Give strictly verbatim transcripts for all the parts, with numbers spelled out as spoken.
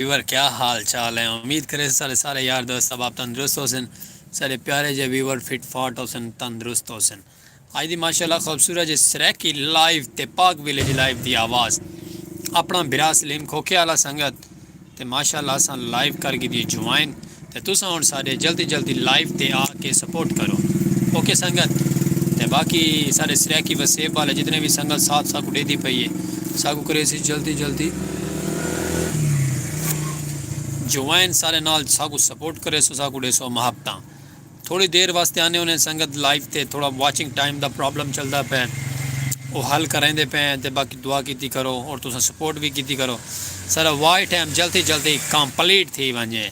ویور، کیا حال چال ہے؟ امید کرے سارے سارے یار دوست احباب تندرست ہوسن، سارے پیارے جے ویور فٹ فاٹ ہوسن، تندرست ہوسن۔ اڄ دی ماشاءاللہ خوبصورت جے سرائیکی لائیو تے پاک ویلیج لائیو دی آواز، اپنا بھرا سلیم کھوکھے والا سنگت، تے ماشاءاللہ اساں لائیو کر گھدی جوائن۔ تے تساں ہن ساڈے جلدی جلدی لائیو تے آ کے سپورٹ کرو، اوکے سنگت؟ تے باقی ساڈے سرائیکی وسیب والے جتنے وی سنگت ساتھ ساکوں ڈیدی پئی ہے، ساکوں کریسی جلدی جلدی جوائن، سارے نال ساکوں سپورٹ کریسو، ساکوں ڈیسو محبتاں۔ تھوڑی دیر واسطے آنے ہونے سنگت لائیو تے، تھوڑا واچنگ ٹائم دا پرابلم چلدا پے، او حل کریندے پے ہیں۔ تے باقی دعا کیتی کرو اور تساں سپورٹ وی کیتی کرو، سارا واچ ٹائم جلدی جلدی کمپلیٹ تھی ونجے۔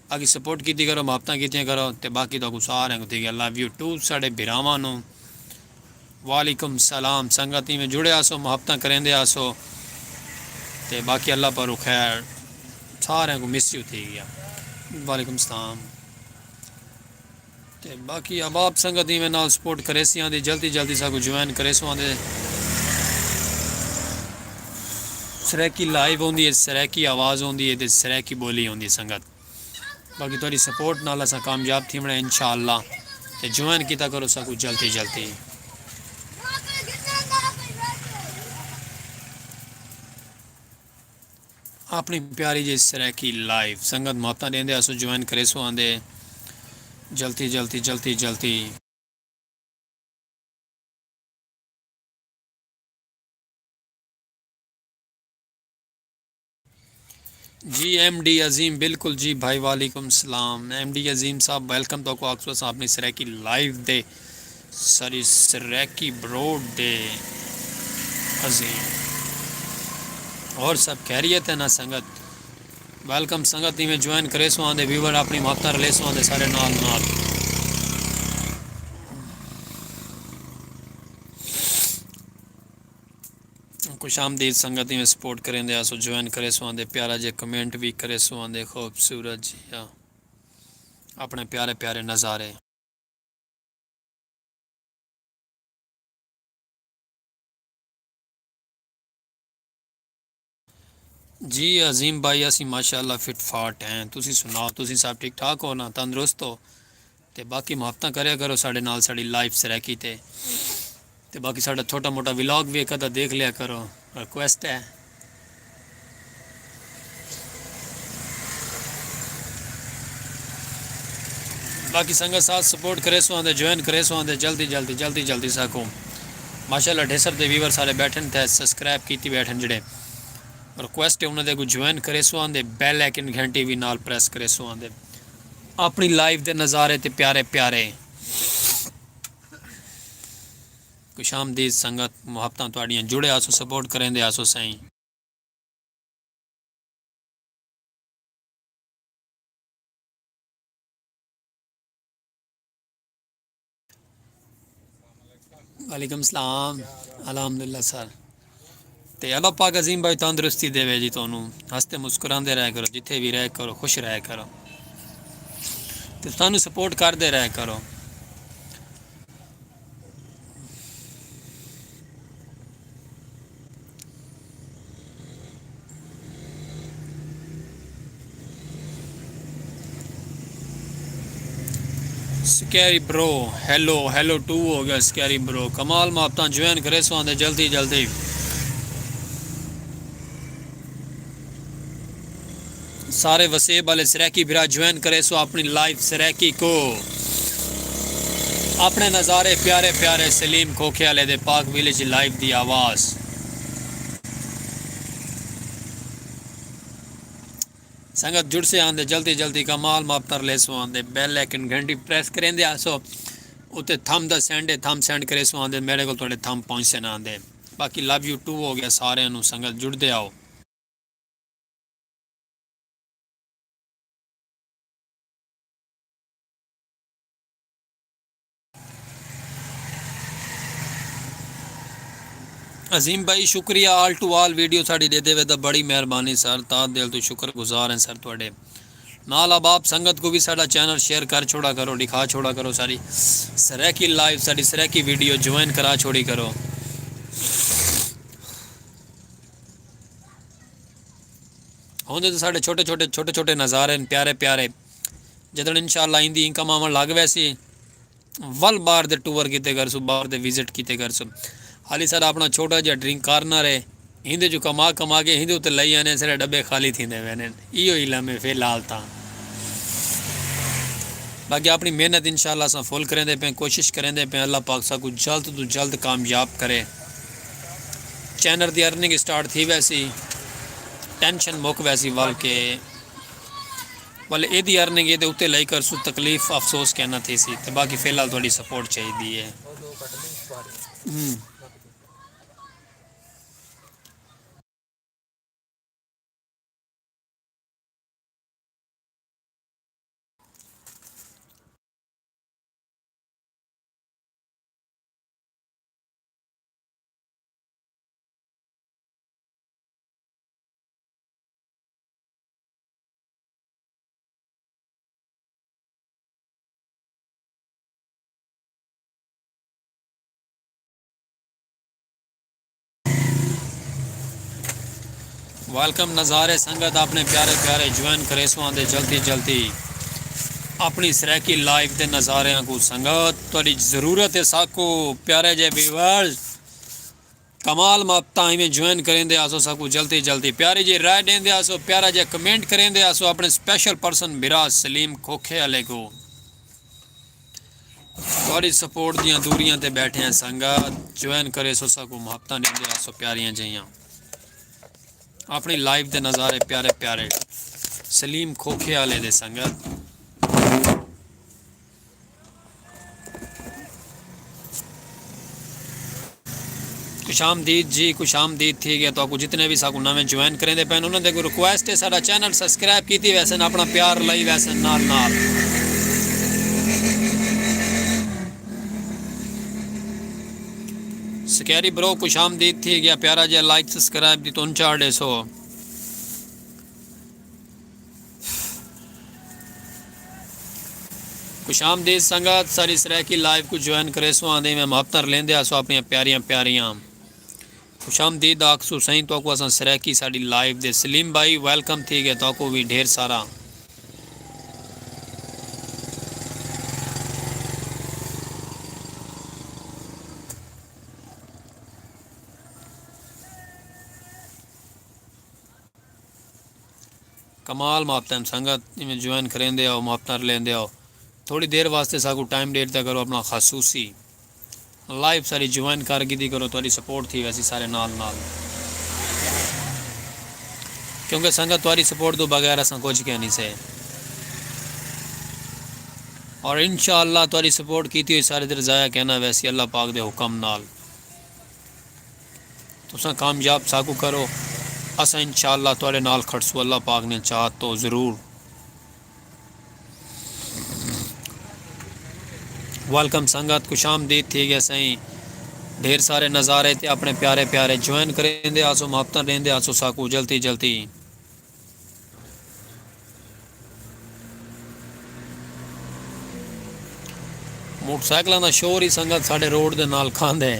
باقی سپورٹ کیتی کرو، محبتاں کیتیاں کرو، تے باقی تہاکوں سارے کوں تھی گیا لو یو ٹو ساڈے بھراواں نوں۔ وعلیکم سلام سنگت، ایویں جڑے آسو، محبتاں کریندے آسو، تے باقی اللہ پاروں خیر، سارے کوں مس یو تھی گیا۔ وعلیکم السلام۔ تے باقی احباب سنگت ایویں نال سپورٹ کریسی آندے، جلدی جلدی ساکوں جوائن کریسو آندے۔ سرائیکی لائیو ہوندی ہے، سرائیکی آواز ہوندی ہے تے سرائیکی بولی ہوندی ہے سنگت۔ باقی تہاڈی سپورٹ نال اساں کامیاب تھیوݨا ہے انشاءاللہ۔ تے جوائن کیتا کرو ساکوں جلدی جلدی۔ اپݨی پیاری جئی سرائیکی لائیو سنگت محبتاں ݙیندے آسو، جوائن کریسو آندے جلدی جلدی جلدی جلدی۔ جی ایم ڈی عظیم، بالکل جی بھائی، وعلیکم السلام ایم ڈی عظیم صاحب، ویلکم۔ تہاکوں آکھسوں اساں اپݨی سرائیکی لائیو دے، ساری سرائیکی بروڈ دے عظیم۔ اور سب خیریت ہے نا سنگت؟ ویلکم سنگت، ایویں جوائن کریسو آندے، ویور اپݨی محبتاں رلیسو آندے سارے نال نال۔ خوش آمدید سنگت، ایویں سپورٹ کریندے آسو، جوائن کریسو آندے، پیارا جے کمنٹ وی کریسو آندے، خوبصورت جیا اپݨے پیارے پیارے نظارے۔ جی عظیم بھائی، اسی ماشاءاللہ فٹ فاٹ ہیں، تسی سناؤ، تسی سب ٹھیک ٹھاک ہو نا، تندرست ہو؟ تے باقی محبتاں کریا کرو ساڈے نال، ساڈی لائیو سرائیکی تے۔ تے باقی ساڈا چھوٹا موٹا ولاگ وی ایک ادھا دیکھ لیا کرو، ریکویسٹ ہے۔ باقی سنگت ساتھ سپورٹ کریسو آندے، جوائن کریسو آندے جلدی جلدی جلدی جلدی ساکوں۔ ماشاءاللہ ڈھیسر دے ویور سارے بیٹھن تے سبسکرائب کیتی بیٹھن جڑے۔ ریکویسٹ ہے انہاں دے کو جوائن کریسو آندے، بیل آئیکن گھنٹی وی نال پریس کریسو آندے۔ اپݨی لائیو دے نظارے تے پیارے پیارے۔ خوش آمدید سنگت، محبتاں تہاڈیاں، جڑے آسو، سپورٹ کریندے آسو سائیں۔ وعلیکم السلام۔ الحمدللہ سر۔ تے اللہ پاک عظیم بھائی تندرستی دے وے جی تانوں، ہنستے مسکراندے رہے کرو، جتھے بھی رہے کرو خوش رہے کرو، تے سانوں سپورٹ کردے رہے کرو۔ سکیری برو، ہیلو ہیلو ٹو ہو گیا سکیری برو۔ کمال محبتاں، جوائن کریسو آندے جلدی جلدی۔ سارے وسیب والے سرائیکی بھرا جوائن کریسو اپݨی لائیو سرائیکی کو۔ اپݨے نظارے پیارے پیارے، سلیم کھوکھے والے دے پاک ویلیج لائیو دی آواز۔ سنگت جڑسے آندے جلدی جلدی، کمال محبتاں رلیسو آندے، بیل آئیکن گھنٹی پریس کریندے آسو، اتے تھم دا سینڈ ہے، تھم سینڈ کریسو آندے، میݙے کول تہاݙے تھم پہنچسن آندے۔ باقی لو یو ٹو ہو گیا سارے نوں، سنگت جڑدے آؤ۔ عظیم بھائی شکریہ، آل ٹو آل ویڈیو ساڈی ڈیدے وے دا بڑی مہربانی سر، تہہ دل توں شکر گزار ہیں سر تہاڈے۔ نال احباب سنگت کوں وی ساڈا چینل شیئر کر چھوڑا کرو، ڈکھا چھوڑا کرو، ساری سرائیکی لائیو، ساڈی سرائیکی ویڈیو جوائن کرا چھوڑی کرو۔ ہوندے تے ساڈے چھوٹے چھوٹے چھوٹے چھوٹے نظارے ہن، پیارے پیارے۔ جدن انشاءاللہ ایندی انکم آوݨ لگ ویسی، ول باہر دے ٹور کیتے کرسوں، باہر دے وزٹ کیتے کرسوں۔ حالی ساڈا اپنا چھوٹا جیہا ڈرنک کارنر ہے، ایندے جو کما کما کے ایندے اتے لئی آنے، سارے ڈبے خالی تھیندے ویندے ہن۔ ایہو علم ہے فی الحال تاں۔ باقی اپنی محنت انشاءاللہ اساں فل کریندے پئے، کوشش کریندے پئے، اللہ پاک ساکوں جلد توں جلد کامیاب کرے۔ چینل دی ارننگ سٹارٹ تھی ویسی، ٹینشن مک ویسی، ول کے ول ایدی ارننگ ایدے اتے لائی کرسوں، تکلیف افسوس کینا تھیسی۔ تے باقی فی الحال تہاڈی سپورٹ چاہیدی ہے۔ ہوں۔ ویلکم نظارے سنگت، اپنے پیارے پیارے جوائن کریسوں آندے جلدی جلدی اپنی سرائیکی لائیو دے نظاریاں کو۔ سنگت تہاڈی ضرورت ہے ساکو، پیارے جے ویورز، کمال محبتاں ایویں جوائن کریندے آسو ساکو جلدی جلدی، پیاری جی رائے ڈیندے آسو، پیارا جے کمنٹ کریندے آسو اپنے سپیشل پرسن بھرا سلیم کھوکھے والے کو۔ تہاڈی سپورٹ دیاں دوریاں تے بیٹھے ہیں سنگت، جوائن کریسو ساکو محبتاں ڈیندے آسو پیاریاں جیاں۔ اپنی لائیو دے نظارے پیارے پیارے سلیم کھوکھے والے دے سنگت۔ خوش آمدید جی، خوش آمدید تھی گیا۔ تہاکوں جتنے بھی ساکوں نویں جوائن کریندے پئے ہن، انہاں دے اگوں ریکویسٹ ہے، ساڈا چینل سبسکرائب کیتی ویسن، اپنا پیار لائی ویسن نال نال۔ سکیری برو، خوش آمدید تھی گیا، پیارا جیہا لائک سبسکرائب دی تن چاڑھ ڈیسو۔ خوش آمدید سنگت، ساڈی سرائیکی لائیو کوں جوائن کریسو آندے میں محبتاں رلیندے آسو اپنیاں پیاریاں پیاریاں۔ خوش آمدید آکھسو سئیں تہاکوں اساں سرائیکی ساڈی لائیو دے۔ سلیم بھائی ویلکم تھی گئے، تہاکوں وی ڈھیر سارا۔ کمال محبتاں سنگت، جیویں جوائن کریندے آؤ، محبتاں رلیندے آؤ۔ تھوڑی دیر واسطے ساکوں ٹائم ڈیٹ دا کرو اپنا خصوصی۔ لائیو ساری جوائن کر گھدی کرو، تہاڈی سپورٹ تھی ویسی سارے نال نال۔ کیونکہ سنگت تہاڈی سپورٹ توں بغیر اساں کجھ کینی سے۔ اور انشاءاللہ تہاڈی سپورٹ کیتی ہوئی ساری دیر ضائع کینا ویسی اللہ پاک دے حکم نال۔ تساں کامیاب ساکوں کرو، اساں انشاءاللہ تہاڈے نال کھڑسوں، اللہ پاک نے چاہت تو ضرور۔ ویلکم سنگت، خوش آمدید تھی گئے سئیں۔ ڈھیر سارے نظارے تے اپنے پیارے پیارے جوائن کریندے آسو، محبتاں ڈیندے آسو ساکوں جلدی جلدی۔ موٹر سائیکلاں دا شور ہی سنگت ساڈے روڈ دے نال کھاندے۔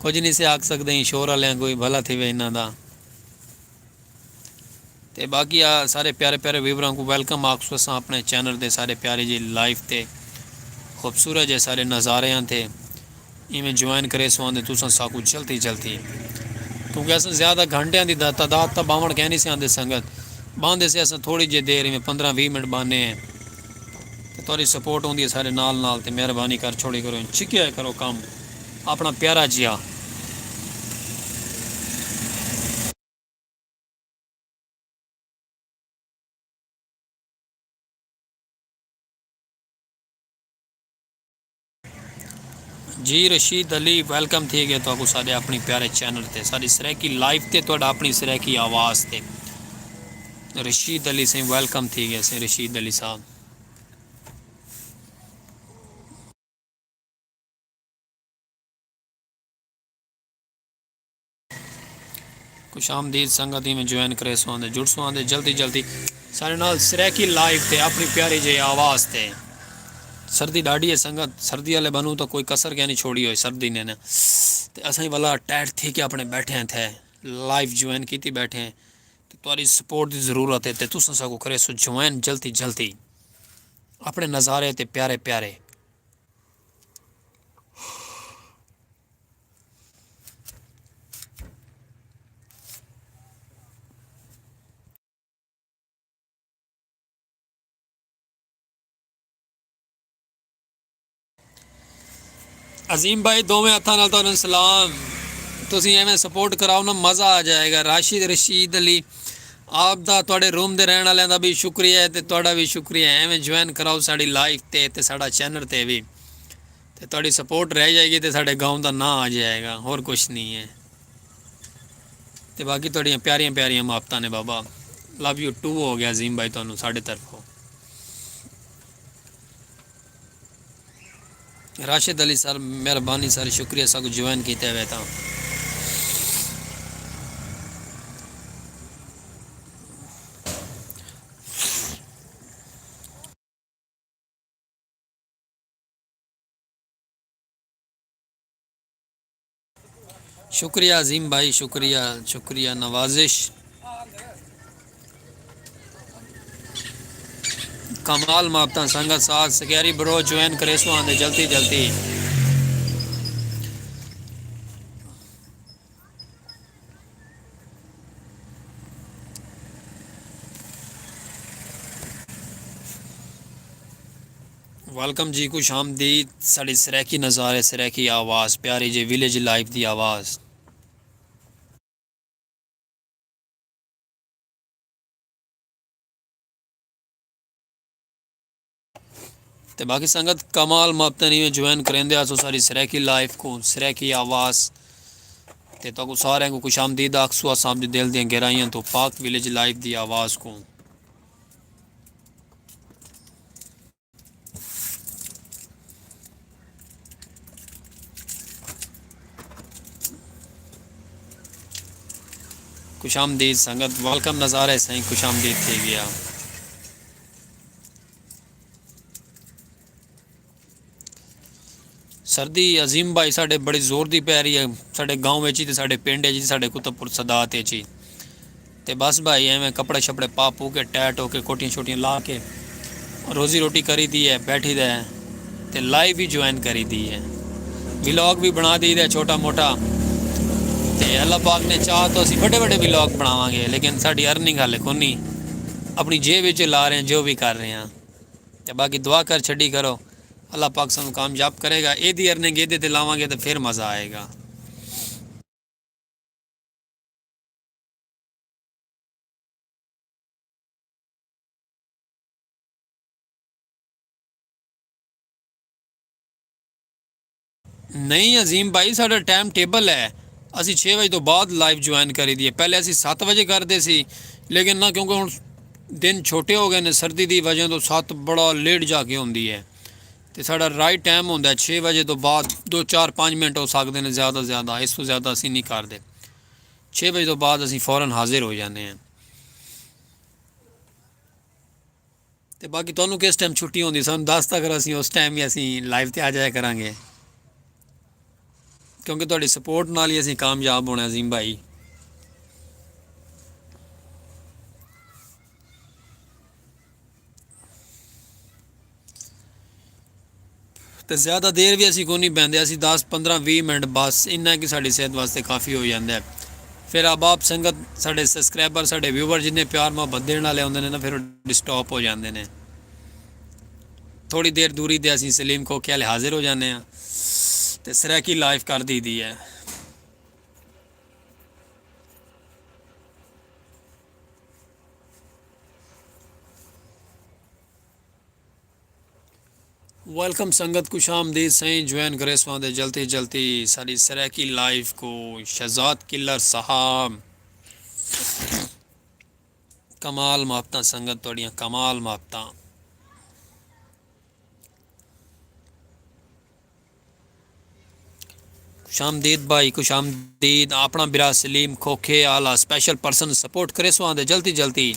کجھ نہیں سے آکھ سکدے، شور والیاں کوئی بھلا تھیوے انہاں دا۔ تے باقی آ سارے پیارے پیارے ویوراں کوں ویلکم آکھسوں اساں اپنے چینل دے سارے پیارے جی لائیو تے خوبصورت جے سارے نظاریاں تے۔ ایویں جوائن کریسوں آندے تساں ساکوں جلدی جلدی، کیونکہ اساں زیادہ گھنٹیاں دی دا-، تعداد تاں باوݨ کینی سے آندے سنگت، باندے سے اساں تھوڑی جے دیر ایویں پندرہ ویہہ منٹ بانے ہیں۔ تے تہاڈی سپورٹ ہوندی ہے سارے نال نال، تے مہربانی کر چھوڑی کرو، چھکیا کرو کم اپنا پیارا جیا۔ جی رشید علی، ویلکم تھی گئے تہاکوں ساڈے اپنی پیارے چینل تے، ساڈی سرائیکی لائیو تے، تہاڈا اپنی سرائیکی آواز تے۔ رشید علی سئیں، ویلکم تھی گئے سئیں رشید علی صاحب۔ خوش آمدید سنگت، ایویں جوائن کریسوں آندے، جڑسوں آندے جلدی جلدی سارے نال سرائیکی لائیو تے اپنی پیاری جئی آواز تے۔ سردی ڈاڈھی ہے سنگت، سردی والے بنوں تاں کوئی کسر کیا نہیں چھوڑی ہوئی سردی نے نا۔ تے اساں ولا ٹائٹ تھی کے اپنے بیٹھے ہیں تھے، لائیو جوائن کیتی بیٹھے ہیں۔ تے تہاݙی سپورٹ دی ضرورت ہے تے تساں ساکوں کریسو جوائن جلدی جلدی۔ اپݨے نظارے تے پیارے پیارے۔ عظیم بھائی، دوویں ہتھاں نال تہاݙوں سلام۔ تسی ایویں سپورٹ کراؤ نا، مزہ آ جائے گا۔ راشد رشید علی، آپ دا، تہاݙے روم دے رہݨ والیاں دا بھی شکریہ ہے تے تہاݙا بھی شکریہ ہے۔ ایویں جوائن کراؤ ساݙی لائف تے، تے ساݙا چینل تے بھی۔ تے تہاݙی سپورٹ رہ جائے گی تے ساݙے گاؤں دا ناں آ جائے گا، ہور کچھ نہیں ہے۔ تے باقی تہاݙیاں پیاریاں پیاریاں محبتاں نے بابا۔ لو یو ٹو ہو گیا عظیم بھائی، تہاݙوں ساݙے طرفوں۔ راشد علی سر، مہربانی سر، شکریہ ساکوں جوائن کیتے ہوئے تاں۔ شکریہ عظیم بھائی، شکریہ، شکریہ نوازش۔ کمال محبتاں سنگت ساتھ سکیاری برو جوائن کریسو آندے جلدی جلدی۔ ویلکم جی، خوش آمدید ساݙی سرائیکی نظارے، سرائیکی آواز، پیاری جی ویلیج لائف دی آواز۔ تے باقی سنگت کمال محبتاں نی جوائن کریندے آسو ساݙی سرائیکی لائف کوں، سرائیکی آواز۔ تے تہاکوں ساریں کوں خوش آمدید آکھسو اساں اپݨے دل دیاں گہرائیاں توں پاک ویلیج لائف دی آواز کوں۔ خوش آمدید سنگت، ویلکم نظارے سائیں، خوش آمدید تھی ڳیا۔ سردی عظیم بھائی ساݙے بڑی زور دی پے رہی ہے، ساݙے گاؤں وچ ہی تے ساݙے پنڈ وچ ہی، ساݙے قطب پور سادات وچ ہی۔ تے بس بھائی ایویں کپڑے شپڑے پا پو کے ٹائٹ ہو کے کوٹیاں شوٹیاں لا کے روزی روٹی کری دی ہے، بیٹھی دے ہیں تے لائیو بھی جوائن کری دی ہے، ولاگ بھی بنا دی ہے چھوٹا موٹا۔ تے اللہ پاک نے چاہ تو اسی بڑے بڑے ولاگ بناواں گے، لیکن ساڈی ارننگ حالے کونی، اپنی جیب وچ لا رہے ہیں جو بھی کر رہے ہیں۔ تے باقی دعا کر چھڈی کرو، اللہ پاک سانوں کامیاب کرے گا۔ اے دی ارننگ اے دے تے لاواں گے تے پھر مزہ آئے گا۔ نہیں عظیم بھائی، ساڈا ٹائم ٹیبل ہے، اسی چھ وجے تو بعد لائیو جوائن کری دی ہے۔ پہلے اسی ست وجے کردے سی، لیکن نہ، کیونکہ ہن دن چھوٹے ہو گئے نے، سردی دی وجہ تو ست بڑا لیٹ جا کے ہوندی ہے۔ تے ساڈا رائٹ ٹائم ہوندا ہے چھ وجے تو بعد، دو چار پنج منٹ ہو سکدے نے زیادہ زیادہ، اس تو زیادہ اسی نہیں کردے۔ چھ وجے تو بعد اسی فوراً حاضر ہو جانے ہیں۔ تے باقی تہانوں کس ٹائم چھٹی ہوندی، سانوں دس تاں کرو، اسی اس ٹائم ہی اسی لائیو تے آ جایا کراں گے، کیونکہ تہاڈی سپورٹ نال ہی اسی کامیاب ہونا عظیم بھائی۔ تے زیادہ دیر وی اسی کونی بیندے، اسی دس، پندرہ، ویہہ منٹ بس، انہاں کی ساڈی صحت واسطے کافی ہو جاندا ہے۔ پھر احباب سنگت، ساڈے سبسکرائبر، ساڈے ویور جتنے پیار محبت دین والے ہوندے نے نا، پھر ڈسٹرب ہو جاندے نے۔ تھوڑی دیر دوری تے اسی سلیم کھوکھے والے حاضر ہو جانے ہاں تے سرائیکی لائیو کر دی دی ہے۔ ویلکم سنگت، خوش آمدید سائیں، جوائن کریسو آندے جلدی جلدی ساڈی سرائیکی لائیو کوں۔ شہزاد کلر صاحب، کمال محبتاں سنگت، تہاڈیاں کمال محبتاں۔ خوش آمدید بھائی، خوش آمدید۔ اپݨا بھرا سلیم کھوکھے آلا سپیشل پرسن سپورٹ کریسو آندے جلدی جلدی۔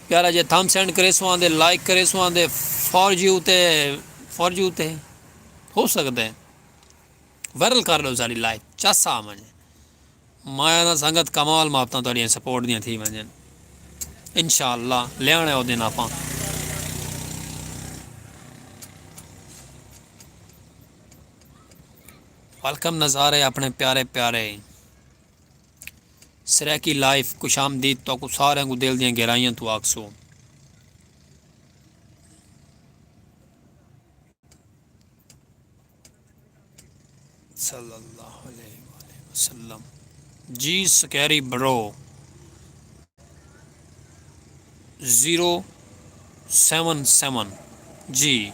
پیارا جے تھم سینڈ کریسو آندے، لائک کریسو آندے، فار یو تے، فار یو تے ہو سکدا ہے وائرل کر لو ساری لائف، چس آ ونڄے۔ مایا دا سنگت کمال، محبتاں تہاڈیاں سپورٹ دیاں تھی ونجن۔ انشاءاللہ لیانے او دن آپاں۔ ویلکم نظارے اپنے پیارے پیارے۔ سرائیکی لائف، خوش آمدید، تہاکوں ساریاں کوں دل دیاں گہرائیاں توں آکھسوں۔ صلی اللہ علیہ وآلہ وسلم۔ جی سکیری برو، زیرو سیون سیون۔ جی۔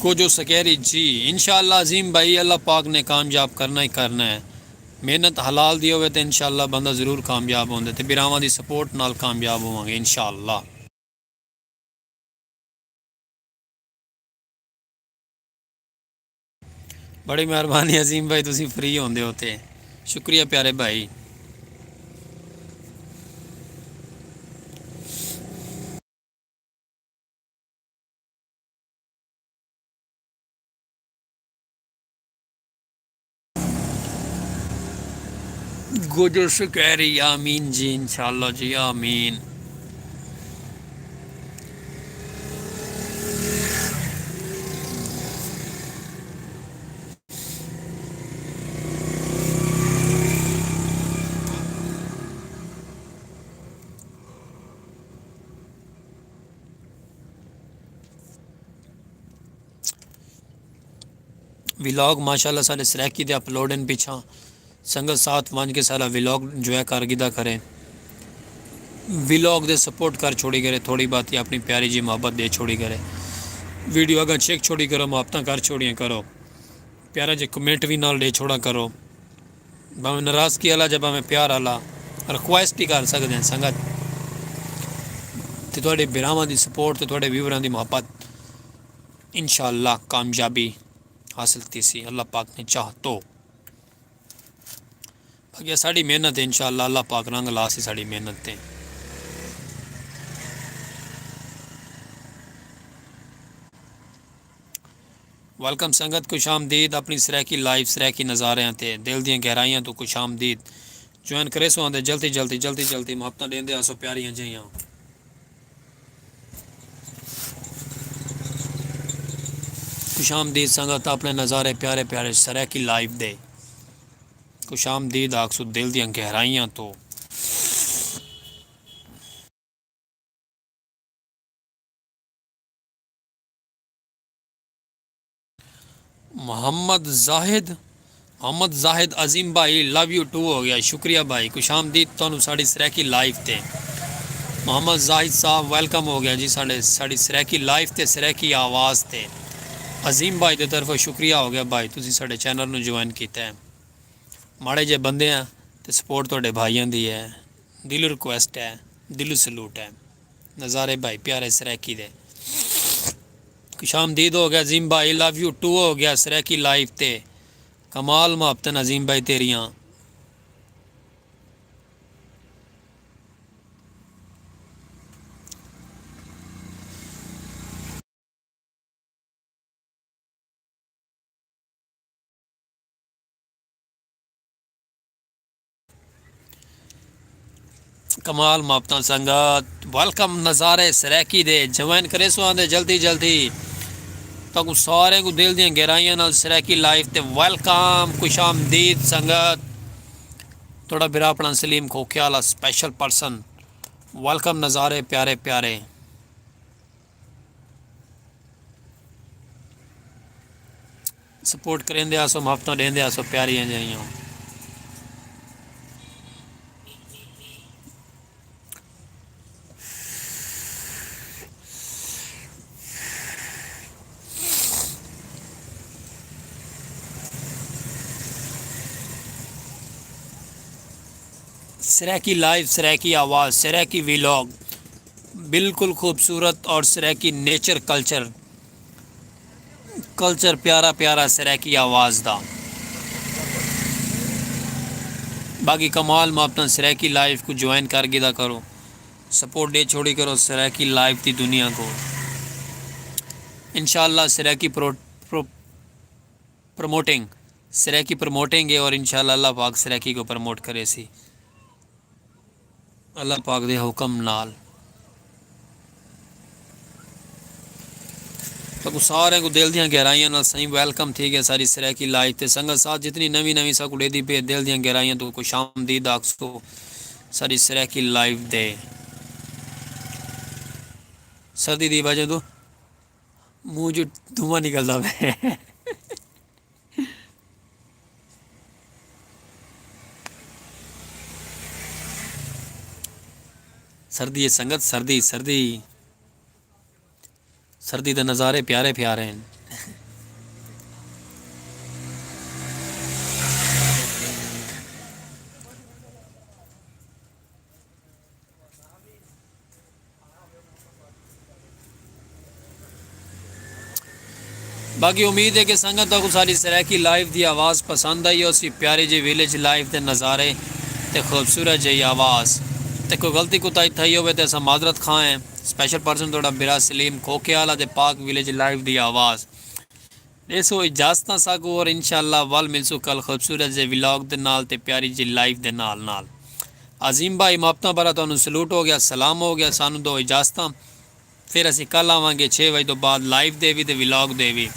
گوجو سکیری جی، انشاءاللہ عظیم بھائی، اللہ پاک نے کامیاب کرنا ہی کرنا ہے۔ محنت حلال دی ہووے تے انشاءاللہ بندہ ضرور کامیاب ہوندے، تے بھراواں دی سپورٹ نال کامیاب ہوواں گے انشاءاللہ۔ بڑی مہربانی عظیم بھائی، تسی فری ہوندے ہو تے۔ شکریہ پیارے بھائی۔ گوجو سکیری، آمین جی، انشاءاللہ جی، آمین۔ ولاگ ماشاءاللہ ساݙے سرائیکی دے اپلوڈ ہن پچھاں۔ سنگت ساتھ ونڄ کے سارا ولاگ انجوائے کر گھدا کرے۔ ولاگ دے سپورٹ کر چھوڑی کرے، تھوڑی باتی اپݨی پیاری جی محبت ݙے چھوڑی کرے۔ ویڈیو اڳاں چیک چھوڑی کرو، محبتاں کر چھوڑیاں کرو۔ پیارا جے کمنٹ وی نال ݙے چھوڑا کرو۔ بھاویں ناراضگی آلا جے بھاویں پیار آلا، ریکویسٹ ہی کر سڳدے ہیں سنگت۔ تے تہاݙے بھراواں دی سپورٹ تے تہاݙے ویوراں دی محبت، انشاءاللہ کامیابی حاصل تھیسی، اللہ پاک نے چاہ تو۔ باقی ساݙی محنت ہے، انشاءاللہ اللہ پاک رنگ لاسی ساݙی محنت تے۔ ویلکم سنگت، خوش آمدید اپݨی سرائیکی لائف، سرائیکی نظاریاں تے دل دیاں گہرائیاں توں خوش آمدید۔ جوائن کریسو آندے جلدی جلدی، جلدی جلدی، محبتاں ݙیندے آسو پیاریاں جیہاں۔ خوش آمدید سنگت، اپݨے نظارے پیارے پیارے سرائیکی لائف دے۔ خوش آمدید آکھسو دل دیاں گہرائیاں توں۔ محمد زاہد، محمد زاہد عظیم بھائی، لو یو ٹو ہو گیا، شکریہ بھائی، خوش آمدید تانوں ساݙی سرائیکی لائف تے۔ محمد زاہد صاحب ویلکم ہو گیا جی ساݙے، ساݙی سرائیکی لائف تے، سرائیکی آواز تے۔ عظیم بھائی دے طرفوں شکریہ ہو گیا بھائی، تسی ساݙے چینل نوں جوائن کیتا ہے۔ ماڑے جے بندے ہیں تے سپورٹ تہاݙے بھائیاں دی ہے۔ دلوں ریکویسٹ ہے، دلوں سلوٹ ہے۔ نظارے بھائی پیارے سرائیکی دے۔ خوش آمدید ہو گیا عظیم بھائی، لو یو ٹو ہو گیا سرائیکی لائف تے۔ کمال محبتاں عظیم بھائی تیریاں۔ کمال محبتاں سنگت، ویلکم نظارے سرائیکی دے، جوائن کریسو آندے جلدی جلدی۔ تہاکوں سارے کوں دل دیاں گہرائیاں نال سرائیکی لائف تے ویلکم، خوش آمدید سنگت۔ تہاݙا بھرا اپݨا سلیم کھوکھے والا سپیشل پرسن، ویلکم نظارے پیارے پیارے۔ سپورٹ کریندے آسو، محبتاں ݙیندے آسو پیاریاں جیہاں۔ سرائیکی لائف، سرائیکی آواز، سرائیکی ویلاگ، بالکل خوبصورت اور سرائیکی نیچر کلچر، کلچر پیارا پیارا سرائیکی آواز دا۔ باقی کمال محبتاں سرائیکی لائیو کوں جوائن کر گھدا کرو، سپورٹ ݙے چھوڑی کرو سرائیکی لائیو دی دنیا کوں۔ انشاءاللہ سرائیکی پرو پرو پروموٹنگ، سرائیکی پروموٹنگ ہے اور انشاءاللہ اللہ پاک سرائیکی کوں پروموٹ کریسی اللہ پاک دے حکم نال۔ تہاکوں ساریں کوں دل دیاں گہرائیاں نال سائیں ویلکم تھی ڳئے ساری سرائیکی لائیو تے۔ سنگت ساتھ جتنی نویں نویں ساکوں ݙیہدی پئی ہے، دل دیاں گہرائیاں توں خوش آمدید آکھسو ساری سرائیکی لائیو دے۔ سردی دی وجہ توں منہ چوں دھواں نکلدا پئے۔ سردی ہے سنگت، سردی، سردی۔ سردی دے نظارے پیارے پیارے ہیں۔ باقی امید ہے کہ سنگت تہاکوں ساݙی سرائیکی لائیو دی آواز پسند آئی ہوسی۔ پیاری جئی ویلیج لائیو دے نظارے تے خوبصورت جئی آواز، تے کوئی غلطی کوتاہی تھئی ہووے تے اساں معذرت خواہ ہیں۔ اسپیشل پرسن تہاݙا بھرا سلیم کھوکھے والا تے پاک ویلیج لائیو دی آواز۔ ݙیسو اجازتاں ساکوں، اور انشاءاللہ ول ملسوں کل خوبصورت جے ولاگ دے نال تے پیاری جے لائیو دے نال نال۔ عظیم بھائی محبتاں بھرا تہانوں سلوٹ ہو ڳیا، سلام ہو ڳیا، سانوں ݙو اجازتاں۔ پھر اسی کل آواں گے چھ وجے توں بعد لائیو دے وی تے ولاگ دے وی۔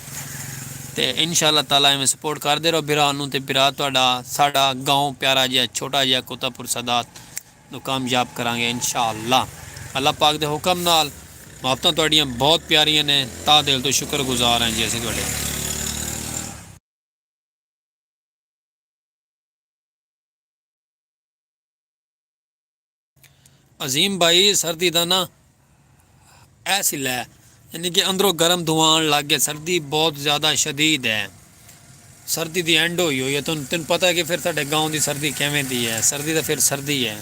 تے انشاءاللہ تعالیٰ ایویں سپورٹ کردے رہو بھرا نوں، تے بھرا تہاݙا ساݙا گاؤں پیارا جیہا چھوٹا جیہا کوتاپور سادات نوں کامیاب کراں گے انشاءاللہ۔ اللہ پاک دے حکم نال۔ محبتاں تہاݙیاں بہت پیاریاں نے، تہہ دل توں شکر گزار ہیں جی اسی تہاݙے۔ عظیم بھائی، سردی دا نا ایسی لے، یعنی کہ اندروں گرم دھواں آن لگ گئے، سردی بہت زیادہ شدید ہے۔ سردی دی اینڈ ہوئی ہوئی ہے۔ تن تن پتہ ہے کہ پھر ساڈے گاؤں دی سردی کیویں دی ہے۔ سردی دا پھر سردی ہے۔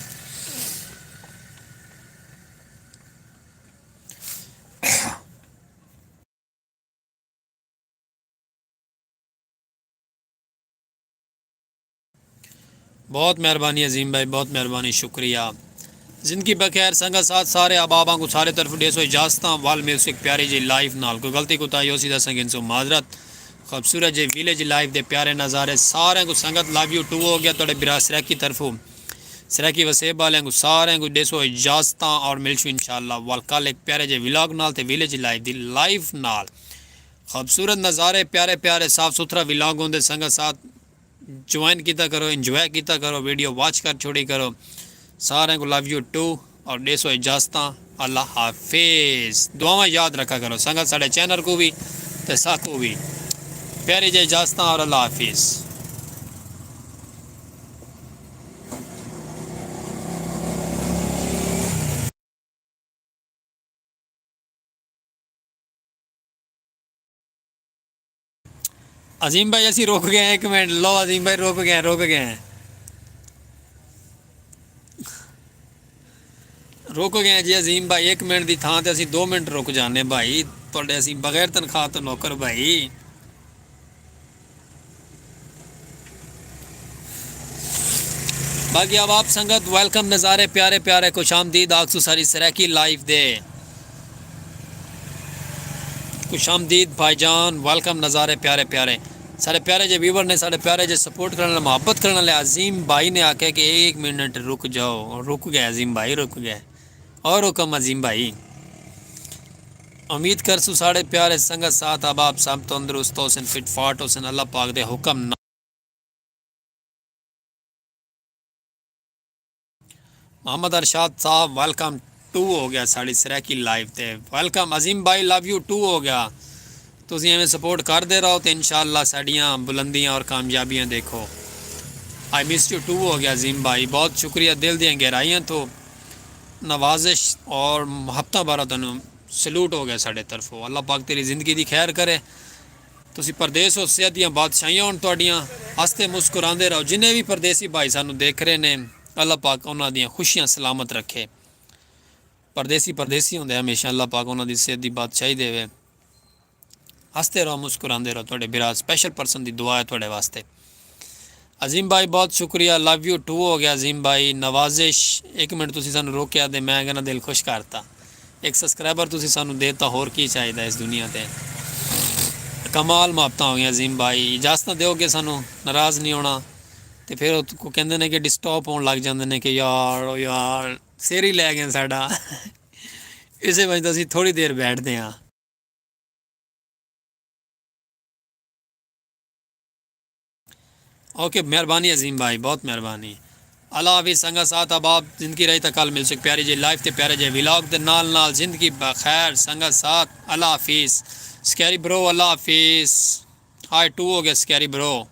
بہت مہربانی عظیم بھائی، بہت مہربانی، شکریہ۔ زندگی بخیر سنگت ساتھ، سارے احباباں کوں سارے طرف ݙیسو اجازتاں، ول ملسوں ہک پیاری جئی لائیو نال۔ کوئی غلطی کوتاہی ہوسی تاں سنگت سوں معذرت۔ خوبصورت جئی ویلیج لائیو دے پیارے نظارے، سارے کوں سنگت لو یو ٹو ہو گیا تہاݙے بھرا سرائیکی طرفوں۔ سرائیکی وسیب والے کوں سارے کوں ݙیسو اجازتاں اور ملسوں انشاءاللہ ول کل ہک پیارے جئی ولاگ نال تے ویلیج لائیو دی لائیو نال۔ خوبصورت نظارے، پیارے پیارے صاف ستھرا ولاگ ہوندے سنگت ساتھ۔ جوائن کیتا کرو، انجوائے کیتا کرو، ویڈیو واچ کر چھوڑی کرو۔ سارے کوں لو یو ٹو اور ݙیسو اجازتاں۔ اللہ حافظ۔ دعاواں یاد رکھا کرو سنگت، ساڈے چینل کوں وی تے ساکوں وی۔ پیاری جئی اجازتاں اور اللہ حافظ۔ عظیم بھائی، اسی رک گئے ہیں، ایک منٹ، لو عظیم بھائی، رک گئے ہیں، رک گئے ہیں، رک گئے ہیں جی عظیم بھائی، ایک منٹ دی تھاں تے اسی دو منٹ رک جانے بھائی، تہاݙے اسی بغیر تنخواہ تو نوکر بھائی۔ باقی احباب سنگت، ویلکم نظارے پیارے پیارے، خوش آمدید آکھسوں ساری سرائیکی لائیو دے۔ خوش آمدید بھائی جان، ویلکم نظارے پیارے پیارے۔ ساڈے پیارے جے ویور نے، ساڈے پیارے جے سپورٹ کرݨ والے، محبت کرݨ والے عظیم بھائی نے آکھیا کہ ایک منٹ رک جاؤ، رک گئے عظیم بھائی، رک گئے۔ اور حکم عظیم بھائی۔ امید کرسوں ساڈے پیارے سنگت ساتھ احباب سب تندرست ہوسن، فٹ فاٹ ہوسن، اللہ پاک دے حکم نال۔ محمد ارشاد صاحب، ویلکم ٹو ہو گیا ساڈی سرائیکی لائیو تے۔ ویلکم عظیم بھائی، لو یو ٹو ہو گیا۔ تسی ایویں سپورٹ کردے رہو تے انشاءاللہ ساڈیاں بلندیاں اور کامیابیاں دیکھو۔ آئی مس یو ٹو ہو گیا عظیم بھائی، بہت شکریہ دل دیاں گہرائیاں توں۔ نوازش اور محبتاں بھرا تانوں سلوٹ ہو گیا ساڈے طرفوں۔ اللہ پاک تیری زندگی دی خیر کرے۔ تسی پردیس ہو، صحت دیاں بادشاہیاں ہون تہاڈیاں۔ ہستے مسکراندے رہو۔ جنے وی پردیسی بھائی سانوں دیکھ رہے نے، اللہ پاک انہاں دیاں خوشیاں سلامت رکھے۔ پردیسی پردیسی ہوندے ہمیشہ، اللہ پاک انہاں دی صحت دی بادشاہی دیوے۔ ہستے رہو، مسکراندے رہو، تہاڈے بھرا سپیشل پرسن دی دعا ہے تہاڈے واسطے۔ عظیم بھائی بہت شکریہ، لو یو ٹو ہو گیا عظیم بھائی۔ نوازش، ایک منٹ تسی سانو روکیا تے میں کہنا دل خوش کرتا۔ ایک سبسکرائبر تسی سانو دیتا، ہور کی چاہیدا اس دنیا تے؟ کمال محبتاں ہو گئیاں عظیم بھائی، اجازتاں دیو کہ سانو ناراض نہیں ہونا۔ تے پھر او کو کہندے نے کہ ڈسٹرب ہون لگ جاندے نے کہ یار، او یار، سر ہی لے گئے ساڈا۔ اسے وجہ تے اسی تھوڑی دیر بیٹھدے ہاں۔ اوکے، مہربانی عظیم بھائی، بہت مہربانی۔ اللہ حافظ سنگت ساتھ، اب آپ زندگی رہی تو کل مل سک پیاری جی لائف تے پیارے جی ولاگ دے نال نال۔ زندگی بخیر سنگت ساتھ، اللہ حافظ۔ سکیری برو، اللہ حافظ۔ ہائے ٹو ہو گیا سکیری برو۔